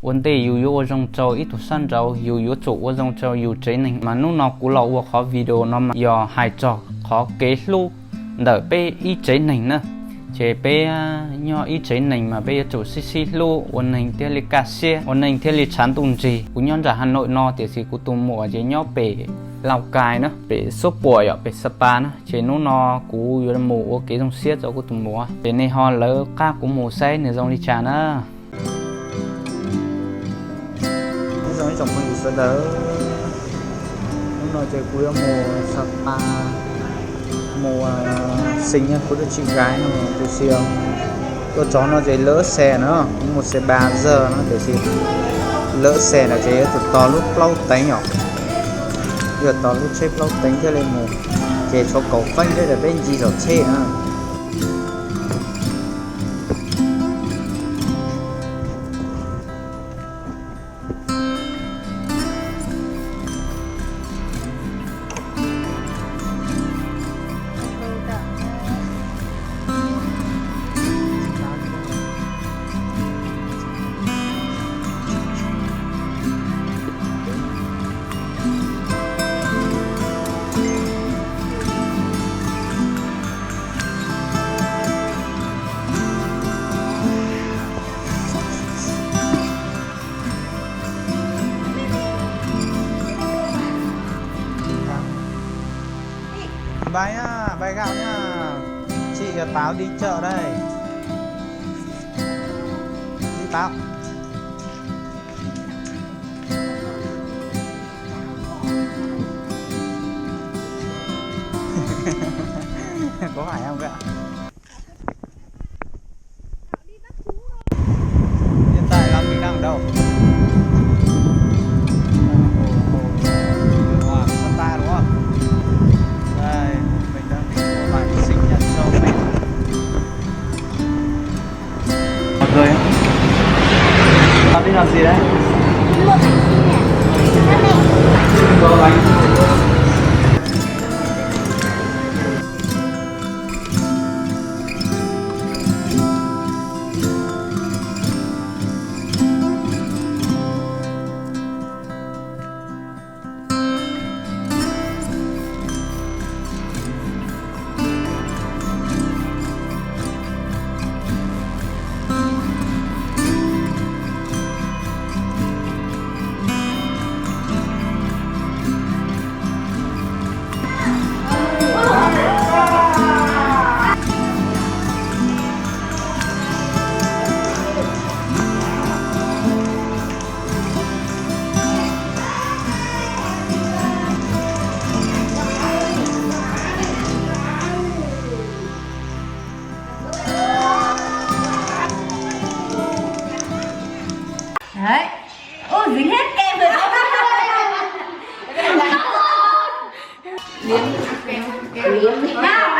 Ua ntej yus yuav ua zoo rau ib tug sab nraud, yus yuav tsum ua zoo rau yus tsev neeg. Mas hnub no kuv los ua qhov video no mas yog hais txog qhov kev hlub ntawm peb ib tsev neeg na. Ces peb nyob ib tsev neeg mas peb yuav tsum sib sib hlub, ua neeg thiaj li kaj siab, ua neeg thiaj li tshav ntuj nrig. Kuv nyob nram Hà Nội no tiam sis kuv tus muam ces nyob pem Lào Cai na, pem Suab Puam yom, pem Sapa na. Ces hnub no kuv yuav mus ua kev zoo siab rau kuv tus muam, ces nej ho lawv qab kuv mus saib nws zoo li cas na. Ib tsoom phooj ywg sawv daws, hnub no ces kuv yuav mus Sapa, mus xeem kuv tus tsis gais no tus xyoo. Tuaj txog no ces lawv xe no, kuv mus xe ba zog no tiam sis lawv xe no ces yuav tsum tos lub plaub teev os, yuav tos lub tsheb plaub teev thiaj li mus. Ces tshuav kaum feeb thiab ces peb ncig saum tsheb na. Bye nha, bye gạo nha. Chị Táo đi chợ đây. Đi Táo. Có phải không ạ? Hiện tại là mình đang ở đâu? Đang ở, ở, ở Sapa đúng không? Đây, mình đang đi mua vải sinh nhật cho mẹ. Rồi. Tao đi làm gì đấy? Mua bánh sinh nhật cho mẹ. Mua bánh. Đấy. Ô, dính hết kem rồi. Liếm, liếm.